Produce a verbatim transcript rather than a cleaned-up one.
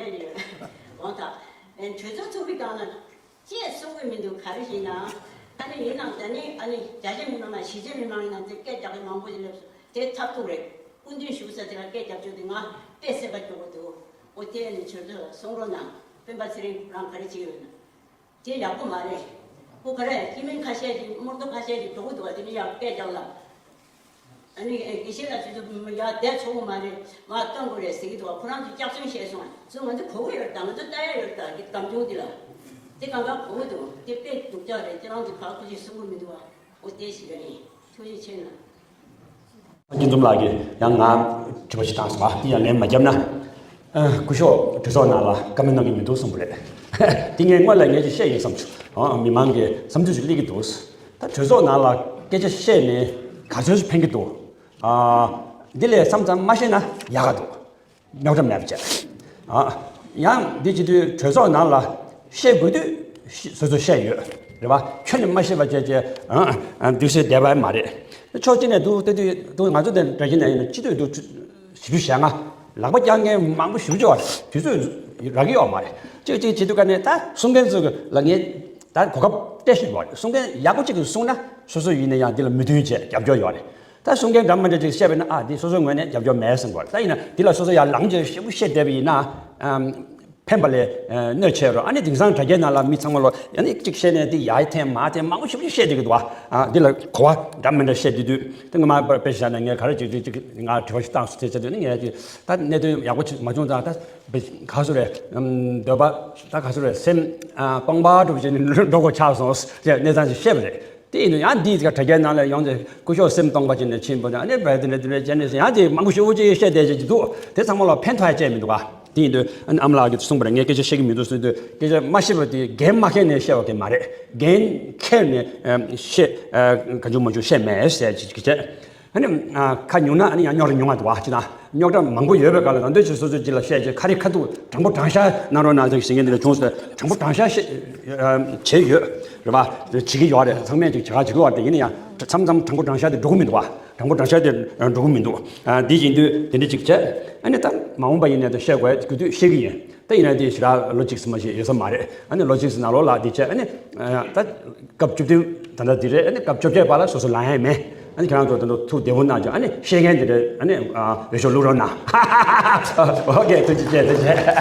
ཡོད་རེད། འོང་ད། ཨེ་གྲོས་ཚོགས་ཚོགས་པའི་སྒང་ལ་ཅེས་གསུང་གི་མི་འདུག་ག་རེ་ཡིན་ན། ཨ་ནི་ཡིན་ནའང་ད་ནི་ཨ་ནི་རྒྱ་ཆེ་མི་མང་ལ་གཞིས་བྱེས་མི་མང་ཡིན་ན་དེ་སྐད་རྒྱག་གི་མང་པོ་ཞིག་སླེབས་སོང་། དེ་ཐབས་སྡུག་རེད། སྐུ་མདུན་བཞུགས་ས་དེ་ལ་སྐད་རྒྱབ་ཆོག་དེ་ང་དཔེ་སེམས་པ་སྐྱོ་པོ་འདུག་འོ་དེ་ནི་ཁྱོད་ཚོ་གསུང་རོགས་གནང་། སྤེན་པ་ཚེ་རིང་རང་ག་རེ་བྱེད་ཡོད་ན། དེ་ཡག་པོ་མ་རེད། ཁོ་ག་རེ་སྐྱེ་དམན་ཁ་ཤས་ཀྱིས་དམུ་རྡོ་ཁ་ཤས་ཀྱིས་འགྲོ་གི་འདུག་བ། དེ་ནི་ཡག་སྐད་རྒྱག་ལ། ཨ་ནི་དགེ་བཤེས་ལགས་ཚོས་ཡག་བསྡད་ཆོག་གི་མ་རེད། མ་གཏོང་དགོས་རེད་ཟེར་གི་འདུག་བ། ཁོ་རང་ཚོས་སྐྱག་རྫུན་བཤད་སོང་། ཚོས་ང་ཚོ་གོ་གི་ཡོད་ད། ང་ཚོ་ལྟ་ཡ་ཡོད་ད། དེ་གང་བྱུང་དེ་ལ། དེ་གང་གང་གོ་གི་འདུག་དེ་དཔེ་སྡུག་ཅག་རེད། ཁྱེད་རང་ཚོས་ག་ཁོ་ཅིག་གསུང་གི་མི་འདུག་བ། འོ་དེ་ཞིག་རེད། ཐུགས་རྗེ་ཆེ་གནང་། སྐྱིད་འཛོམས་ལགས་ཀྱིས་ཡང་ང་དྲི་བ་ཞིག་བཏང་སོང་བ། དེ་ཡང་ལན་མ་བརྒྱབ་ན། ཨ། སྐུ་ཞབས་གྲོས་ཚོགས་ནང་ལ་བཀའ་མོལ་གནང་གི་མི་འདུག་གསུངས་པ་རེད། དེ་ངས་སྔོན་ལ་ངས་ཅིག་བཤད་ཡིན་བསམ་བྱུང་། ཨ། མི་མང་གི་བསམ་ཚུལ་ཞིག་སླེབས་ཀྱི་འདུག་ད་གྲོས་ཚོགས་ནང་ལ་སྐད་ཆ་བཤད་ནས་ག་ཚོད་ཅིག་ཕན་གྱི་འདུག་ཨ། འདི་ལས་མཚམས་མཚམས་མ་བཤད་ན་ཡག་ག་འདུག་རྙོག་དྲ་མེད་པ་བྱས། ཨ། ཡང་འདི་བྱེད་དུས་གྲོས་ཚོགས་ནང་ལ་བཤད་དགོས་དུས་ཤི- སོ་སོས་བཤད་ཡོད་རེད་བ། ཁྱོན་ནས་མ་བཤད་པ་བྱས་བྱས། ཨ། ཨ། འདུག་སེ་བསྡད་པ་མ་རེད། ཕྱོགས་གཅིག་ནས་འདུག་ལྟ་དུས་འདུག་ང་ཚོ་དེ་འདྲ་ཞིག་ན་ཡིན་ན་སྤྱི་འཐུས་འདུག་བཞི་བཅུ་ཞེ་ལྔ། ལག་པ་བརྐྱང་མཁན་མང་པོ་བཞི་བཅུ་བར་དུས་ཚོད་རག་གི་ཡོད་མ་རེད། གཅིག་གཅིག་བྱེད་དུས་ཀ་ནས་ད་གསུང་མཁན་ཚོ་ལ་ངས་ད་གོ་སྐབས་སྤྲད་ཤེས་ཡོད་རེད། གསུང་མཁན་ཡག་པོ་གཅིག་གིས་གསུངས་ན་སོ་སོ་ཡིན་ན་ཡང་འདི་ལ་མོས་མཐུན་བྱས་རྒྱབ་སྐྱོར་ཡོད་རེད། ད་གསུང་མཁན་འདྲ་མི་འདྲ་ཅིག་བཤད་པ་ཡིན་ན། ཨ། འདི་སོ་སོའི་ངོས་ནས་རྒྱབ་སྐྱོར་མེད་གསུང་དགོས་རེད། ད་ཡིན་ན་འདི་ལ་སོ་སོ་ཡར་ལངས་བྱས་ཞེ་པོ་བཤད་བསྡད་པ་ཡིན་ན། ཨམ། ཕན་པ་ལས་ཨ་གནོད་ཆེ་རོ། ཨ་ནི་དེང་སང་དྲ་རྒྱའི་ནང་ལ་མི་ཚང་མ་ལོ་ཡང་ནི་གཅིག་བཤད་ནས་དེ་ཡར་འཐེན་མར་འཐེན་མང་པོ་ཞེ་པོ་ཅིག་བཤད་བསྡད་ཀྱི་འདུག་ཨ། འདི་ལ་གོ་བ་འདྲ་མི་འདྲ་བཤད་བསྡད་དུས། དེ་ངོ་མ་དཔེ་བཞག་ན་ངས་ག་རེ་ཅིག་ཅིག་ཅིག་ང་དྲི་བ་ཞིག་བཏང་སོང་། དེ་བྱས་དུས་ནི་ངས་ཅིག་ད་གནད་དོན་ཡག་པོ་ཅིག་མ་བྱུང་ཙང་། ད་ག་སུ་རེད། ཨམ། འདོད་པ་ད་ག་སུ་རེད། སེམས་ཨ་སྟོང་པ་འགྲུབ་བྱས་ནས་འགྲོ་དགོས་ཆགས་སོང་ཟེར་གནས་སྟངས་ཅིག་བཤད་པ་རེད། དེ་ཡིན་དུས་ཡང་འདི་ག་དྲ་རྒྱའི་ནང་ལ་ཡོང་ཚེ་སྐུ་ཞབས་སེམས་སྟོང་པ་བྱས་ནས་ཕྱིན་པ་དང་། ཨ་ནི་བས་དེ་འདྲ་དེ་འདྲ་བྱས་ནས་ཡང་དེ་མང་པོ་ཞེ་པོ་ཅིག་བཤད་བསྡད་ཀྱི་འདུག་དེ་ཚང་མ་ལ་ཕན་ཐོགས་ཡ་ཅིག་མི་འདུག་ག་དེ་ཡིན་དུས་ཨ་ནི་ཨ་མ་ལགས་ཀྱིས་གསུངས་པ་རེད། ངས་སྐད་ཆ་བཤད་ཀྱི་མི་འདུག་ཟེར་དུས། སྐད་ཆ་མ་བཤད་པ་དེ་འགན་མ་འཁྱེར་ནས་བཤད་པ་དེ་མ་རེད། འགན་འཁྱེར་ནས་ཨ་བཤད། ཨ་གང་བྱུང་མང་བྱུང་བཤད་མེད་ཟེར་ཅིག་བྱས། ཨ་ནི་ཨ་ཁ་ཉུང་ན་ཨ་ནི་ཡང་རྙོག་དྲ་ཉུང་བ་འདུག་བ། ཅི་ན་རྙོག་དྲ་མང་པོ་ཡོད་པའི་སྐབས་ལ་ད་འདོད་ཆེ་སོ་སོ་ཅིག་ལ་བཤད་ཅིག་ཁ་རི་ཁ་ཐུག་དྲང་པོ་དྲང་བཞག་གནང་རོགས་གནང་ཟེར་ཞིག་ངས་འདི་ལ་བྱུང་སོང་། དྲང་པོ་དྲང་བཞག་བཤད་ཨ་བྱས་ཡོད་རེད་བ། བྱེད་ཀྱི་ཡོད་རེད། ཚང་མས་ཅིག་བྱ་བ་བྱེད་ཀྱི་ཡོད་རེད། དེ་ཡིན་ན་ཡང་མཚམས་མཚམས་དྲང་པོ་དྲང་བཞག་དེ་འགྲོ་གི་མི་འདུག་བ། དྲང་པོ་དྲང་བཞག་དེ་འགྲོ་གི་མི་འདུག་ཨ་འདི་ཡིན་དུས་དེ་འདྲ་ཅིག་བྱས། ཨ་ནི་ད་མ་འོངས་པ་ཡིན་ནའི་ད་བཤད་དགོས་དགོས་དུས་བཤད་ཀྱི་ཡིན། ད་ཡིན་ན་དེ་ཞེ་དྲག་ལོ་གཅིག་ཙམ་མ་ཞིག་ཡོད་ས་མ་རེད། ཨ་ནི་ལོ་གཅིག་ཙམ་ནང་ལོགས་ལ་དེ་བྱས། ཨ་ནི་ཨ་ད་སྐབས་བཅུ་བདུན་ད་ལྟ་འདི་རེད། ཨ་ནི་སྐབས་བཅོ་བརྒྱད་བར་ལ་སོ་སོ་ལངས་ཡ་མེད། ཨ་ནི་ཁྱེད་རང་ཚོ་ད་དུང་ཐུགས་བདེ་པོ་གནང་བྱུང་། ཨ་ནི་བཤད་མཁན་འདི་རེད། ཨ་ནི་ཨ་འོས་ཤོག་བླུག་རོགས་གནང་། ཨོ་ཁེ། ཐུགས་རྗེ་ཆེ། ཐུགས་རྗེ་ཆེ།